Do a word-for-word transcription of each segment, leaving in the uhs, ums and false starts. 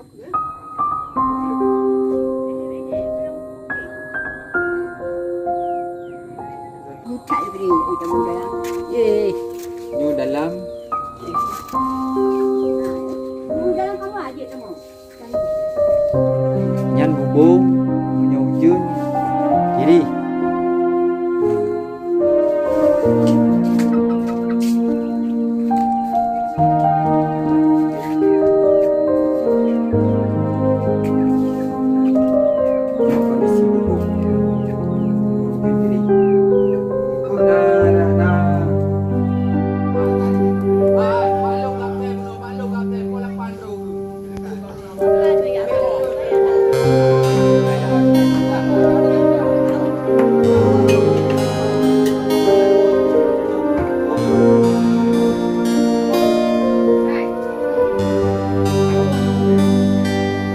Buta diberi, eh, tamu dalam. Yeay. Nyoe dalam. Tamu dalam kamu aja tamu. Nyan bubông, meunyoe ujeuen, sirih.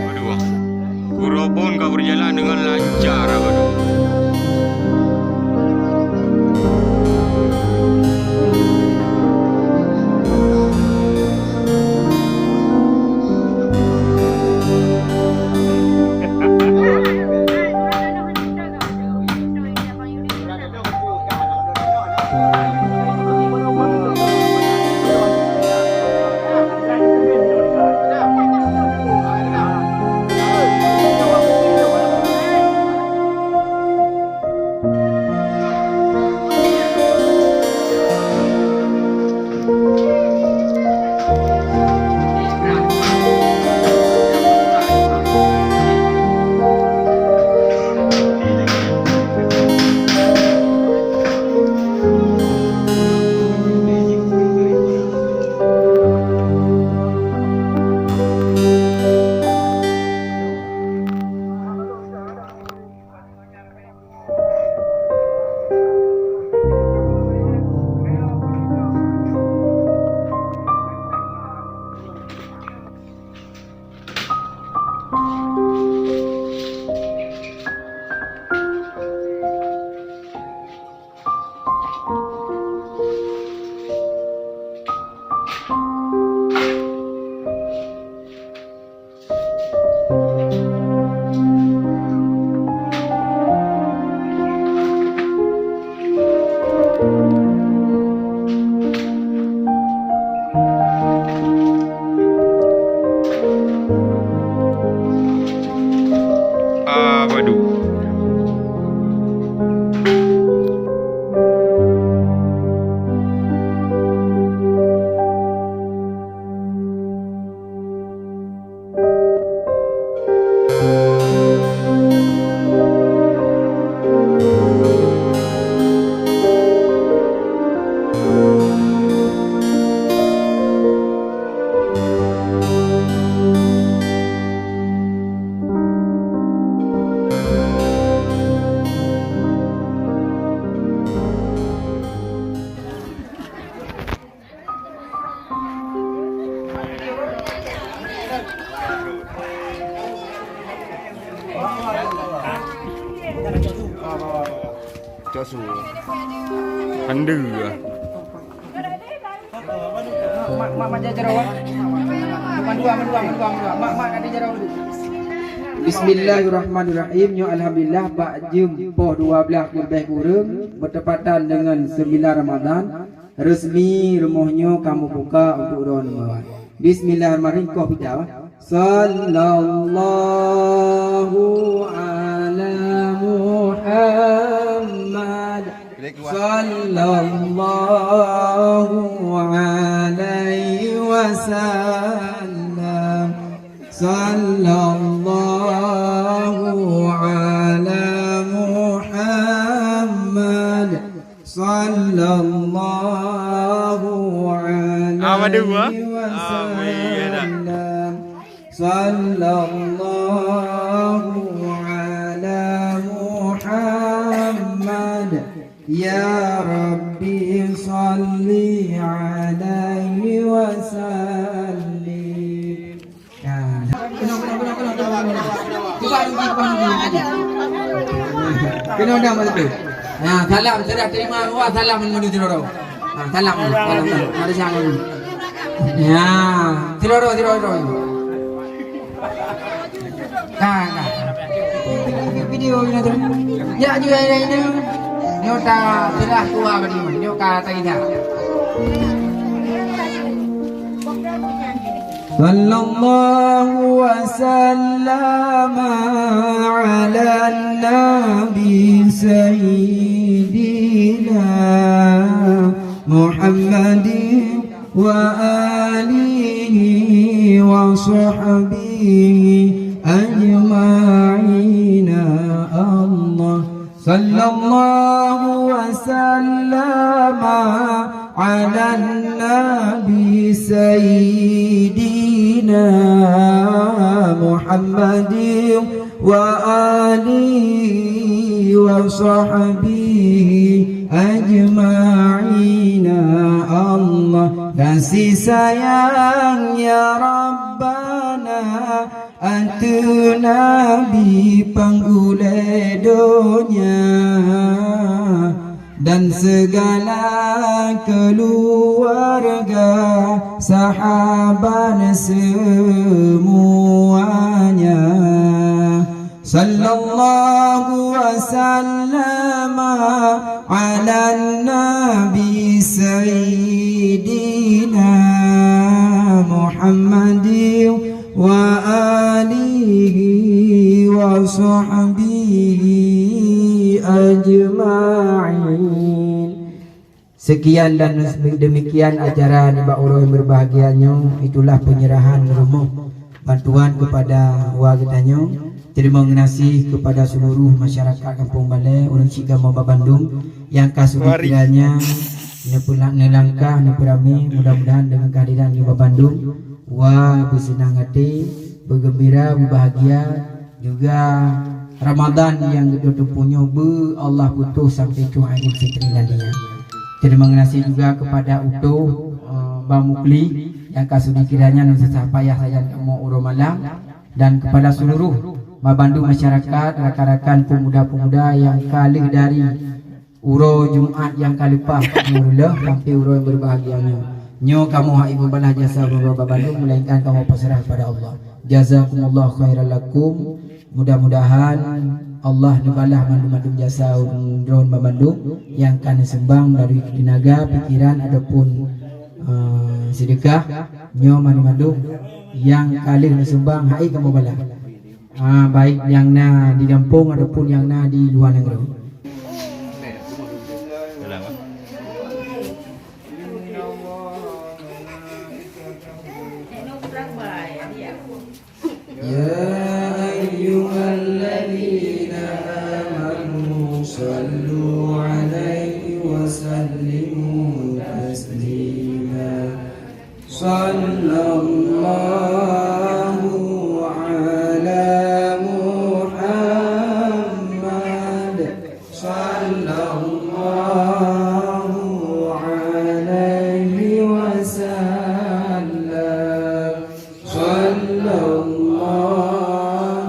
Waduh, uroe phon ka berjalan dengan lancar, waduh. Ah, waduh. Cok su. Hande. Mak, mak, mak, jaroe. Mak, dua, mak, dua, mak, dua, mak, dua. Mak, mak, ada jaroe dulu. Bismillahirrahmanirrahim. Nyoe alhamdulillah bak jeuem poh dua belas leubeh kureueng bertepatan dengan sembilan Ramadan. Resmi rumoh nyoe kamoe buka untuk droeneuh. Bismillahirrahmanirrahim. Koh pita, bah. Sallallahu ala Muhammad. Sallallahu alaihi wasallam. Sallallahu ala Muhammad. Sallallahu alaihi wasallam. Ah, iya dah. Sallallahu ala Muhammad. Ya Rabbi salli alaihi wa sallim. Nah, keunoe, keunoe, keunoe, keunoe, keunoe. Cuba duduk, cuba duduk. Keunoe dah, Mak Teungku. Nah, salam, sudah terima, wah, salam menuju Tiro. Nah, salam, salam, salam. Mari, salam. Ya, Tiro, Tiro, Tiro. Ka, ka. Video nyoe tu. Jak ju ai nyoe. Nyoe ta teulah keluar bagi nyoe ka ta ingat. Sallallahu wasallam ala nabi sayyidina Muhammadin wa alihi wa sahbihi ajma'ina. Allah sallallahu wa sallama ala nabi sayyidina Muhammadin wa alihi wa sahbihi ajma'ina. Allah kasih sayang ya Rabbana ateueh Nabi panggulée donya dan segala keluarga, sahabat semuanya. Sallallahu wasallam ala nabi sayyidina Muhammadin wa alihi wa sahbihi ajma'in. Sekian dan demikian acara nibak uroe berbahagia nyoe, itulah penyerahan rumoh bantuan kepada wa geutanyoe. Terima kasih kepada seluruh masyarakat Kampung Balai, ureuëng syiek kamoe babandum nyang ka seubeuteunya neupeula-, neulangkah, neupeuramé, mudah-mudahan dengan kehadiran nibak bandum wa beuseunang até, beugembira, beubahagia, juga Ramadan nyang geutanyoe teumpuh nyoe beu Allah putôh sampai troh Aidul Fitri nanti. Terima kasih juga kepada Utoh, eh, Bang Mukli nyang ka sudi kiranya nusah payah sajan kamoe uroe malam, dan kepada seluruh babandum masyarakat, rakan-rakan pemuda-pemuda nyang ka lheueh dari uroe Jumat nyang ka leupah, nyoe lheueh sampai uroe nyang berbahagia nyoe. Nyoe kamoe hana meubalah jasa babah bandum, melainkan kamoe pasrah kepada Allah. Jazakumullahu khairan lakum. Mudah-mudahan Allah neubalah mandum-mandum jasa droen babandum nyang ka neusumbang melalui tenaga, pikiran, ataupun, eh, sedekah. Nyoe mandum-mandum nyang ka lheueh neusumbang, hai kamoe balah. Ah, baik nyang na di gampông ataupun nyang na di luwa nanggroe. يا أيها الذين آمنوا صلوا عليه وسلموا تسليما. صلى الله على محمد. صلى الله عليه وسلم. صلى الله على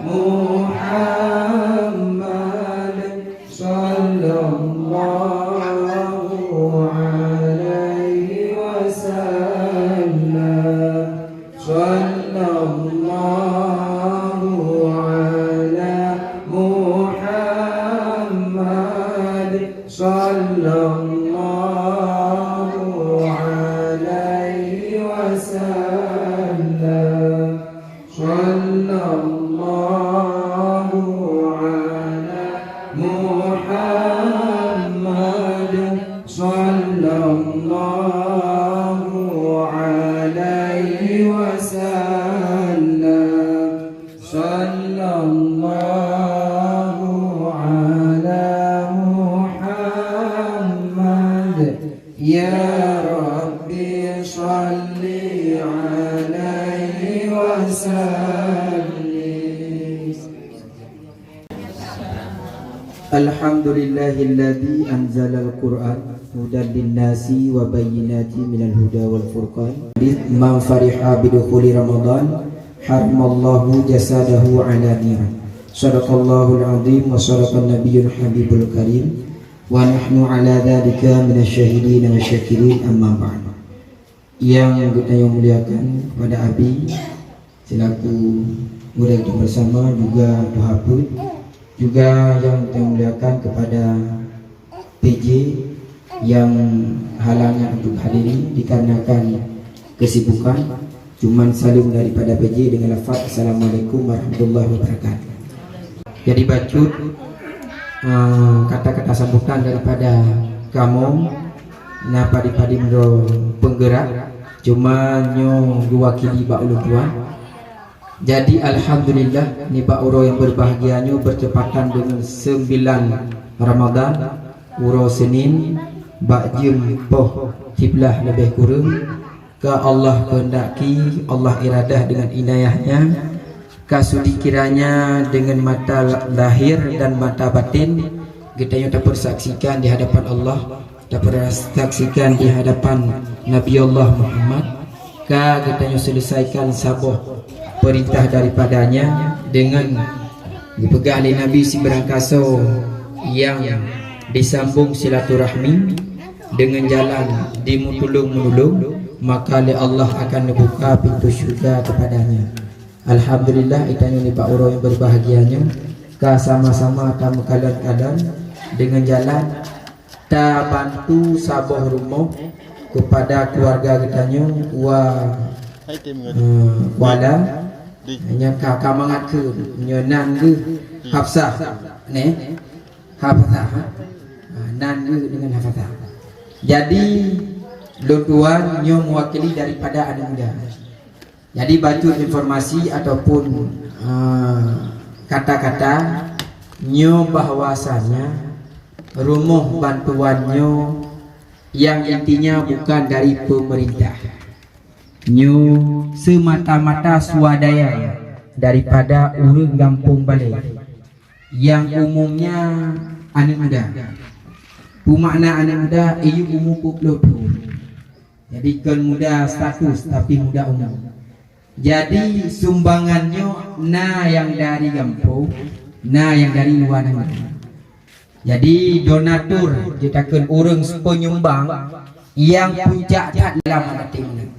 محمد. صلى الله عليه وسلم. صلى الله على محمد. صلى الله عليه وسلم. صلى الله على محمد. صلى الله عليه وسلم. صلى الله على محمد. يا رب صل عليه وسلم. الحمد لله الذي أنزل القرآن هدى للناس وبينات من الهدى والفرقان. من فرح بدخول رمضان حرم الله جسده على النيران. صدق الله العظيم وصدق النبي الحبيب الكريم. Wa nahnu ala dzalika minasy syahidin wa syakirin, amma ba'du. Nyang geutanyoe muliakan kepada Abi, Selaku ureueng bersama juga tuha peuet, juga yang saya muliakan kepada P J yang halangan untuk hadiri dikarenakan kesibukan, cuman salam daripada P J dengan lafaz Assalamualaikum warahmatullahi wabarakatuh. Jadi bacut, eh, kata-kata sambutan daripada kamoe na padum-padum droe penggerak, cuma nyoe geuwakili bak ulôn tuan. Jadi alhamdulillah, nibak uroe nyang berbahagia nyoe bertepatan dengan sembilan Ramadan, uroe Senin, bak jeuem poh siblaih lebih kureueng, ka Allah kehendaki, Allah iradah dengan inayah-Nya, ka sudi kiranya dengan mata lahir dan mata batin geutanyoe tapersaksikan di hadapan Allah, tapersaksikan di hadapan Nabi Allah Muhammad, ka geutanyoe selesaikan saboh perintah daripada-Nya dengan dipeugah lé Nabi sibeurangkasoe nyang disambung silaturahmi dengan jalan di meutulông-meunulông, maka lé Allah akan neubuka pintoe syeuruga kepadanya. Alhamdulillah, geutanyoe nibak uroe nyang berbahagia nyoe ka sama-sama tameukalon-kalon dengan jalan tabantu saboh rumoh kepada keluarga geutanyoe wa, eh, Kuala. Nyang ka, ka mangat keu nyoe nan geuh Hafsah, neh. Hafsah, ha? Ha, nan geuh dengan Hafsah. Jadi, lôn tuan nyoe mewakili daripada aneuk muda. Jadi, bacut informasi ataupun, eh, kata-kata nyoe bahwasanya rumoh bantuan nyoe yang intinya bukan dari pemerintah. Nyoe semata-mata swadaya daripada ureueng gampông balè, nyang umumnya aneuk muda. Peumakna aneuk muda, iyup umu peuet ploh thon. Jadi, kon muda status, tapi muda umu. Jadi, sumbangan nyoe na nyang dari gampông, na nyang dari luwa nanggroe. Jadi, donatur jeuet takheun ureueng peunyumbang nyang puncak that lam adat nyoe.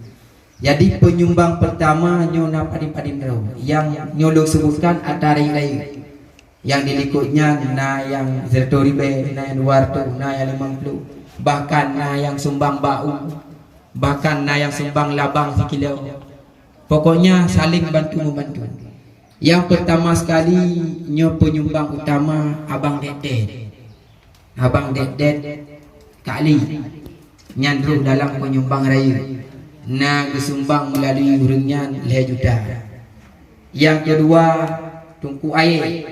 Jadi, peunyumbang peurtama nyoe na padum-padum droe, nyang nyoe lôn seubutkan atra rayeuk-rayeuk. Nyang di likot nyan na nyang sireutôh ribèe, na nyang dua reutôh, na nyang limong ploh, bahkan na nyang sumbang bak u, bahkan na nyang sumbang labang sikilo. Pokoknya saling bantu membantu. Nyang peurtama sekali nyoe peunyumbang utama Abang Dèt-dèt. Abang Dèt-dèt Kak Li. Nyan rôh dalam peunyumbang rayeuk. Na geusumbang meulalui ureueng nyan lhèe juta. Nyang keudua, Teungku Ayek.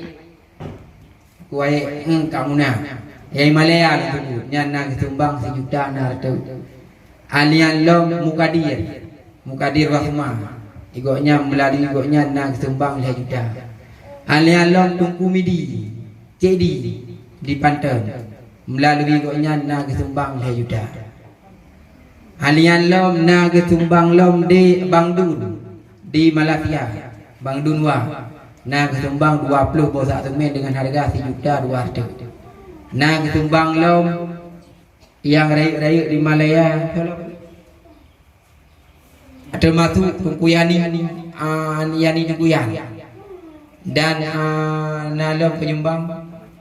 Teungku Ayek, eh, Kak Muna. Nyang malèe nyan, nyan na geusumbang sijuta na reutôh. Alèh nyan lom Mukadir. Mukadir Rahma. Gobnyan meulalui gobnyan na geusumbang lhèe juta. Alèh nyan lom Teungku Midi. Cik Di, di Panton. Meulalui gobnyan na geusumbang lhèe juta. Alèh nyan lom na geusumbang lom di Bang Dun di Malaysia. Bang Dun Wa na geusumbang dua ploh boh sak seumén dengan harga sijuta dua reutôh. Na geusumbang lom nyang rayeuk-rayeuk di Malaya, termasuk Teungku Yani, ah, Yani Teungku Yan. Dan, ah, na lom peunyumbang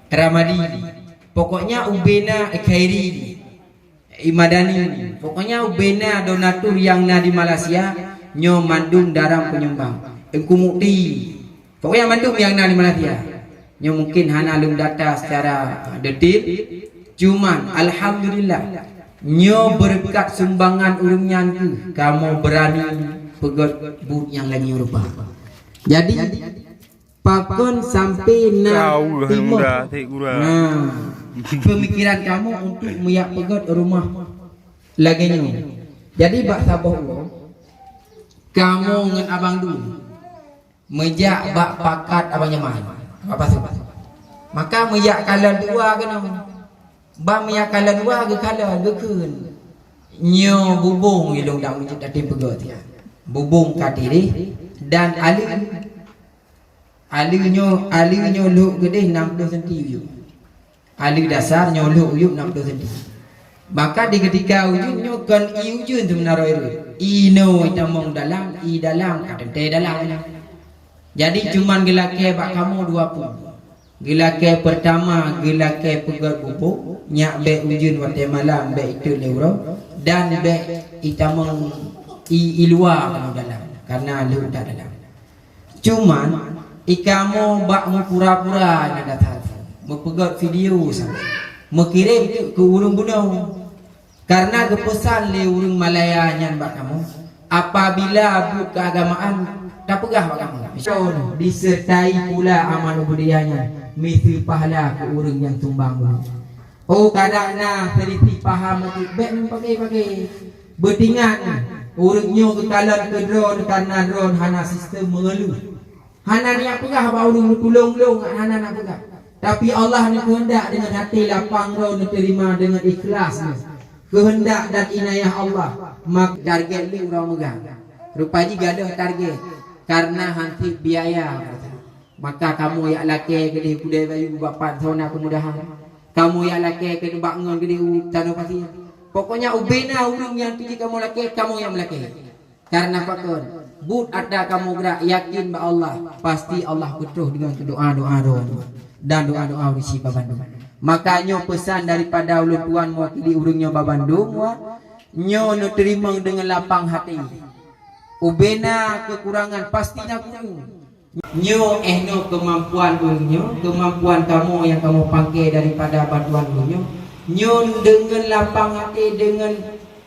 Ramadi. Pokoknya ubena Khairi. Imadani, pokoknya ubena donatur nyang na di Malaysia, nyoe mandum dalam peunyumbang. Teungku Mukti, pokoknya mandum nyang na di Malaysia. Nyoe mungkin hana lôn data secara detail, cuman alhamdulillah, nyoe beureukat sumbangan ureueng nyan keuh kamoe beurani peugöt buet nyang lagèe nyoe rupa. Jadi, pakon sampai na timoh. Nah, pemikiran kamoe untuk meuyak peugöt rumoh lagèe nyoe. Jadi, bak saboh uroe, kamoe ngon Abang Dun meujak bak pakat Abang Jamal, Abang Pasu. Maka meujak kalon dua keunoe. Bak meujak kalon dua geukalon, geukheun. Nyoe bubông ilông dak meujak datim peugöt nyan. Bubông ka tireh dan aleuh. Aleuh nyoe, aleuh nyoe lhok geudeh nam ploh senti uyueb. Aleuh dasar nyoe lhok uyueb nam ploh senti. Maka di keutika ujeuen nyoe kon ié ujeuen seumeunara rhot. Inoe itamong dalam, i dalam ka teuntèe dalam. Jadi cuman geulakèe bak kamoe dua peue. Geulakèe peurtama, geulakèe peugöt bubôk, nyak bèk ujeuen watèe malam, bèk itot lé uroe, dan bèk itamong i, i luwa kamoe dalam, kareuna lheueh that dalam. Cuman, i kamoe bak meupura-pura nyan that, meupeugöt video sabe, meukirém teuk keu ureueng bunoe. Kareuna geupeusan lé ureueng Malaya nyan bak kamoe, apabila buet keuagamaan tapeugah bak kamoe, insya Allah disertai pula amal ubudiyah nyan, miseue pahala keu ureueng nyang sumbang bunoe. Oh, kadang na seulisih paham, bèk neupaké-paké. Beutingat, ureueng nyoe geukalon keu droeneuh kareuna droeneuh hana sistem meungeuluh. Hana neujak peugah bak ureueng neutulông lôn, hana neujak peugah. Tapi Allah neukeuheundak deungon até lapang droe neuteurima deungon ikhlas nyoe. Keuheundak dan inayah Allah, maka target lé uroe meugah. Rupa jih gadôh target, kareuna han tiep biaya. Maka kamoe jak lakèe keudéh keudè bayeue bak pat soe na keumudahan. Kamoe jak lakèe keudéh bak ngon keudéh u tanoh pasi. Pokoknya ubé na ureueng nyang tuju kamoe lakèe, kamoe nyang meulakèe. Kareuna pakon? Buet atra kamoe gerak yakin bak Allah, pasti Allah peutroh deungon doa-doa droe dan doa-doa ureueng chik babandum. Maka nyoe peusan daripada ulôn tuan mewakili ureueng nyoe babandum, wa, nyoe neuteurimong deungon lapang até. Ubé na keukurangan, pasti na kureueng. Nyoe eh nyoe keumampuan ulôn nyoe, keumampuan kamoe nyang kamoe pangke daripada bantuan ulôn nyoe. Nyoe deungon lapang até, deungon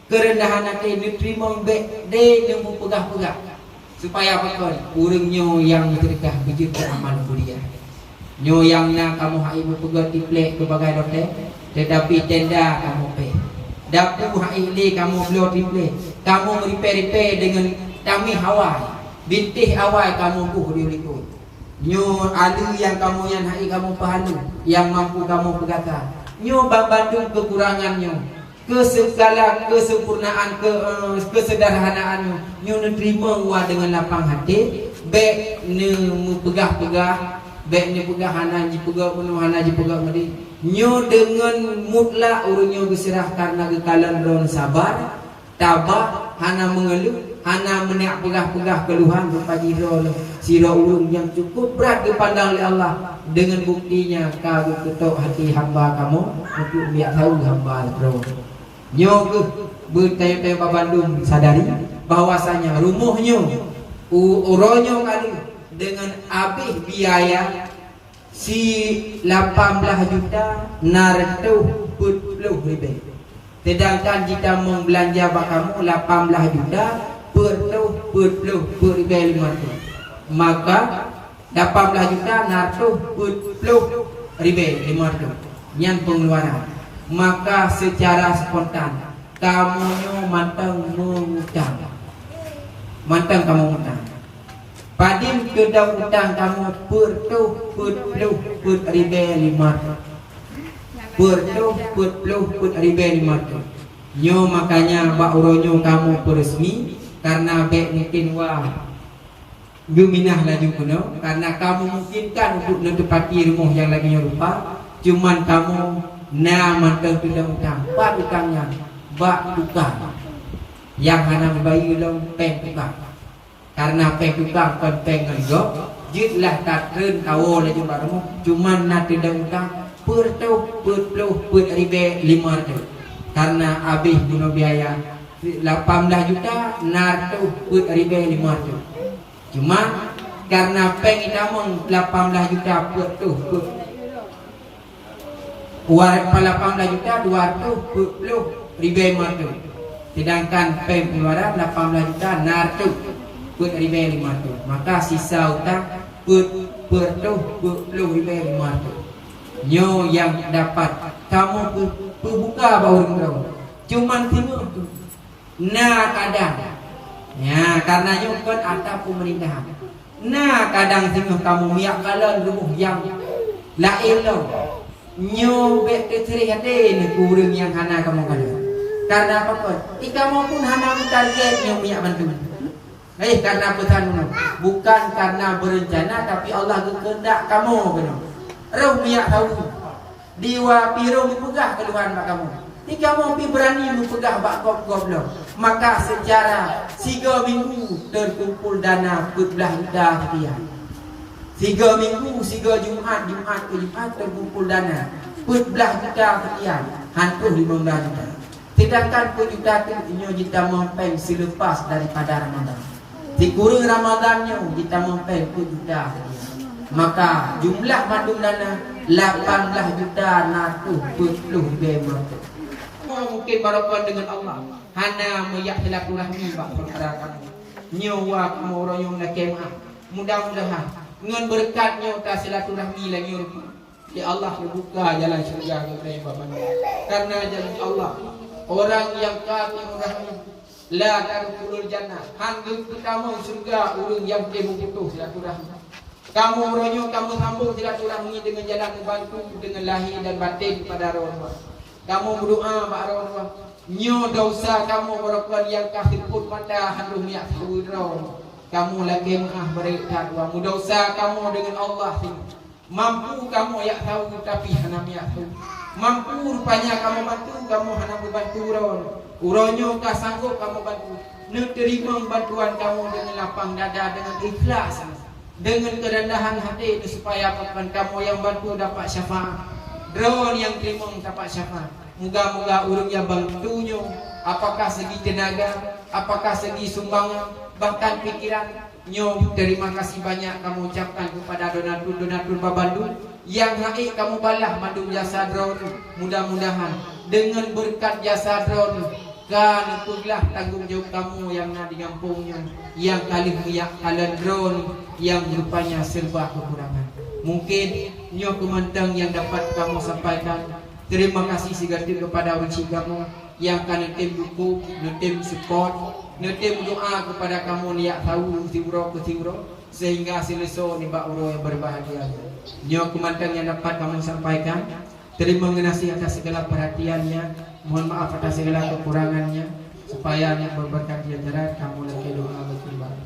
keureundahan até, neuteurimong bèk deh neumeupeugah-peugah. Supaya pakon? Ureueng nyoe nyang meuseudeukah beujeuet keu amal kuliah. Nyoe nyang na kamoe hai meupeugöt triplek keu bagai loteng, teutapi tenda kamoe péh. Dapu hai lé kamoe bloe triplek, kamoe meuripèe-ripèe deungon tamèh awai, bintéh awai kamoe boh di likot. Nyoe aleue nyang kamoe nyan hai kamoe peuhaleue, nyang mampu kamoe peugata. Nyoe ban bandum keukurangan nyoe. Keu seugala keuseumpurnaan, keu, eh, keuseuderhanaan nyoe, nyoe neuteurimong wa deungon lapang até, bèk neumeupeugah-peugah, bèk neupeugah hana jipeugah meunoe, hana jipeugah meudéh. Nyoe deungon mutlak ureueng nyoe geuseurah kareuna geukalon droe saba, tabah, hana meungeuluh, hana meuneuk peugah-peugah keuluhan rupa jih droe lom. Sidroe ureueng nyang cukup brat geupandang lé Allah, deungon bukti nyan ka geukeutok hati hamba kamoe untuk miyak saweue hamba droe. Nyoe kheueh beuteupeue babandum sadari bahwasanya rumoh nyoe u-, uroe nyoe ka lheueh deungon abéh biaya si lapan blaih juta na reutôh peuet ploh ribèe. Seudangkan jitamong beulanja bak kamoe lapan blaih juta peuet reutôh peuet ploh peuet ribèe limong reutôh. Maka lapan blaih juta na reutôh peuet ploh ribèe limong reutôh. Nyan peungeluaran. Maka seucara spontan, kamoe nyoe mantong meungutang. Mantong kamoe mengutang. Padum keudong utang kamoe peuet reutôh peuet ploh peuet ribèe limong reutôh. Peuet reutôh peuet ploh peuet ribèe limong reutôh. Nyoe makanya bak uroe nyoe kamoe peureusmi, kareuna bèk mungken wa geuminah laju keunoe, kareuna ka meumungkinkan untuk neuteupati rumoh nyang lagèe nyoe rupa, cuman kamoe na mantong teudong utang. Pat utang nyan? Bak tukang. Nyang hana meubayeue lom péng tukang. Kareuna péng tukang kon péng ngon gob, jeuet lah tatreun kawoe laju bak rumoh, cuman na teudong utang peuet reutôh peuet ploh peuet ribèe limong reutôh. Kareuna abéh bunoe biaya lapan blaih juta na reutôh peuet ribèe limong reutôh. Cuma, kareuna péng itamong lapan blaih juta peuet reutôh peuet, lapan blaih juta dua reutôh peuet ploh ribèe limong reutôh. Seudangkan péng peungeluaran lapan blaih juta na reutôh peuet ribèe limong reutôh. Maka sisa utang peuet, peuet reutôh peuet ploh ribèe limong reutôh. Nyoe nyang dapat kamoe peu-, peubuka bak ureueng droe. Cuman singoh kheueh. Na kadang. Nya, kareuna nyoe kon atra peumeurintahan. Na kadang singoh kamoe miyak kalon rumoh nyang laén lom. Nyoe bèk teuseureh até nyoe keu ureueng nyang hana kamoe kalon. Kareuna apa kon? Di kamoe pun hana meutarget nyoe miyak bantu. Eh, kareuna peusan nyoe. Bukan kareuna beurencana, tapi Allah geukeuheundak kamoe keunoe. Roh miyak saweue. Di wa pih roh meupeugah keuluhan bak kamoe. Di kamoe pih beurani meupeugah bak gob-gob lom. Maka seucara sigoe minggu teukumpul dana peuet blaih juta sekian. Sigoe minggu, sigoe Jumat, Jumat keu Jumat teukumpul dana peuet blaih juta sekian, han troh limong blaih juta. Sedangkan peuet juta tu nyoe jitamong péng seulepas daripada Ramadan. Sikureueng Ramadan nyoe jitamong péng peuet juta sekian. Maka jumlah mandum dana lapan blaih juta na troh peuet ploh ribèe meureutoh. Mungkin barokon deungon Allah hana meuyak silaturahmi bak syedara kamoe. Nyoe wa kamoe uroe nyoe lakèe meu'ah. Mudah-mudahan ngon beureukat nyoe ka silaturahmi lagèe nyoe rupa, ya Allah neubuka jalan syeuruga keu geutanyoe bak mandum. Karena janji Allah, orang yang qati'ur rahim la tadkhulul jannah, han geupeutamong syeuruga ureueng nyang tém meuputoh silaturahmi. Kamoe uroe nyoe kamoe sambong silaturahmi deungon jalan meubantu deungon lahé dan batén keupada droeneuh. Kamoe meudoa bak droeneuh. Nyoe desya kamoe barokon nyang ka seupôt mata han troh meuyak saweue droe. Kamoe lakèe meu'ah barèk that wa meudesya kamoe deungon Allah singoh. Mampu kamoe yak saweue tapi hana meuyak saweue. Mampu rupanya kamoe bantu, kamoe hana meubantu droe. Uroe nyoe ka sanggob kamoe bantu. Neuteurimong bantuan kamoe deungon lapang dada deungon ikhlas. Deungon keureundahan haté supaya pakon kamoe nyang bantu dapat syafaat, droe nyang teurimong dapat syafaat. Muga-muga ureueng nyang bantu nyoe, apakah segi teunaga, apakah segi sumbangan, bahkan pikiran, nyoe terima kasih banyak kamoe ucapkan keupada donatur-donatur bak bandum nyang han ék kamoe balah mandum jasa droeneuh. Mudah-mudahan deungon beureukat jasa droeneuh, ka neupeuglah tanggong jaweueb kamoe nyang na di gampông nyoe, nyang ka lheueh meuyak kalon droeneuh nyang rupanya serba keukurangan. Mungkin nyoe keuh mantong nyang dapat kamoe sampaikan. Terima kasih sigateuk keupada ureueng syik kamoe nyang ka neutém dukong, neutém support, neutém doa keupada kamoe nibak saweue siuroe keu siuroe, sehingga seuleusoe nibak uroe nyang berbahagia nyoe. Nyoe keuh mantong nyang dapat kamoe sampaikan. Terima kasih atas segala perhatiannya. Mohon maaf atas segala kekurangannya, supaya yang berberkat di ajaran kamu lagi doa berkembang.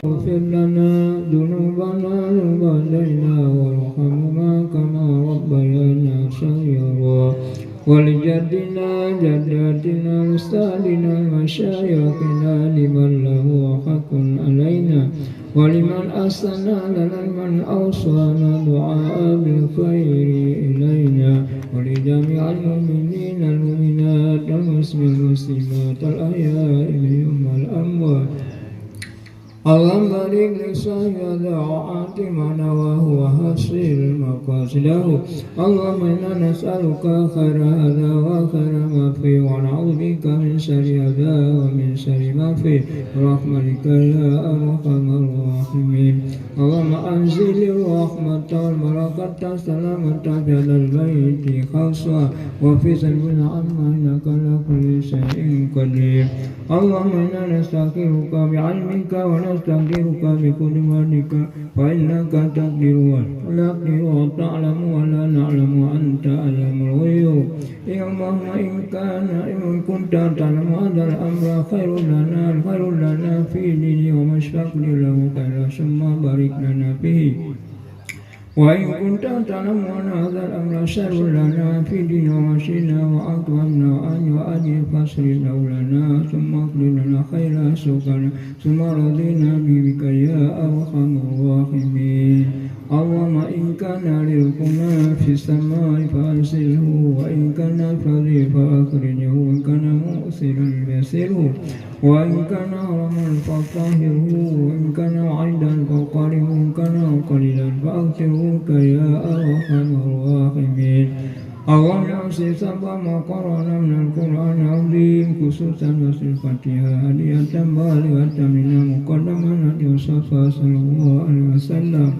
اغفر لنا ذنوبنا ووالدينا وارحمهما كما ربيانا صغارا. ولجدنا جداتنا أستاذنا مشايخنا لمن له حق علينا ولمن أحسن لنا من أوصانا دعاء بالخير إلينا ولجميع المؤمنين المؤمنات والمسلمين والمسلمات الأحياء منهم والأموات. اللهم بارك لصاحب هذا وأعطه ما نواه وحصل مقاصده. اللهم إنا نسألك خير هذا وخير ما فيه ونعوذ بك من شر هذا ومن شر ما فيه برحمتك يا أرحم الراحمين. اللهم أنزل الرحمة والبركة والسلامة في هذا البيت خاصة وفي سائر العامة إنك على كل شيء قدير. اللهم إنا نستخيرك بعلمك ونستقدرك بقدرتك فإنك تقدر ولا نقدر وتعلم ولا نعلم وأنت علام الغيوب. اللهم إن كان، إن كنت تعلم هذا الأمر خير لنا، خير لنا في ديننا وما اشتقنا له خيرا ثم بارك لنا فيه. وإن كنت تعلم أن هذا الأمر شر لنا في ديننا ومعاشنا وعاقبتنا وأن يؤدي فاصرفه لنا ثم اقدر لنا خيرا سوء ثم رضينا به بك يا أرحم الراحمين. اللهم إن كان رزقنا في السماء فأنزله، وإن كان في الأرض فأخرجه، وإن كان معسرا فيسره، وإن كان حراما فطهره، وإن كان واحدا فأقلله، وإن كان قليلا فأكثره يا أرحم الراحمين. اللهم أوصل ثواب ما قرأنا من القرآن العظيم، خصوصا سورة الفاتحة، هدية بالغة منا مقدما للمصطفى صلى الله عليه وسلم.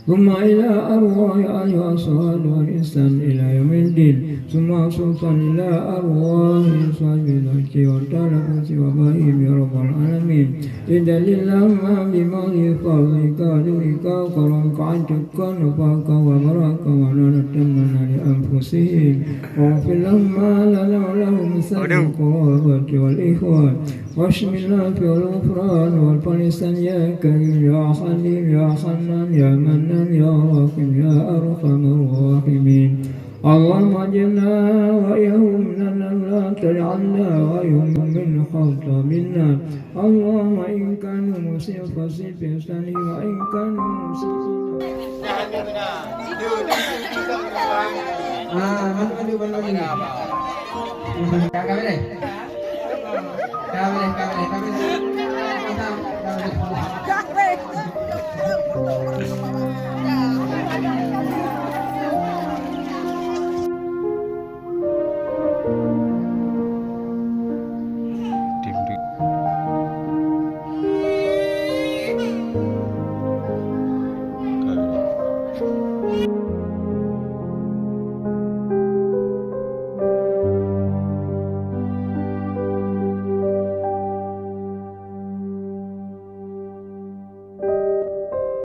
ثم إلى أرواح أهل الصلاة والإحسان إلى يوم الدين، ثم خصوصا إلى أرواح صاحب الحق والتلفظ وأبائهم يا رب العالمين. اجعل اللهم بمحض فضلك وجودك وكرمك عتقا وفاقا وبركة ونورا تاما لأنفسهم، واغفر اللهم لنا ولهم سائر القرابة والإخوان. واشملنا في الغفران والفرسان يا كريم يا حليم يا حنان يا منان يا رحيم يا أرحم الراحمين. اللهم أجرنا وإياهم من النار، لا تجعلنا وإياهم من خطر النار. اللهم إن كانوا مسلمين فأسلم بإحسانهم، وإن كانوا مسيئين. Ah, bantu, bantu, bantu, bantu. Ka, ka beres? Ka beres, ka beres, ka beres. Ka beres.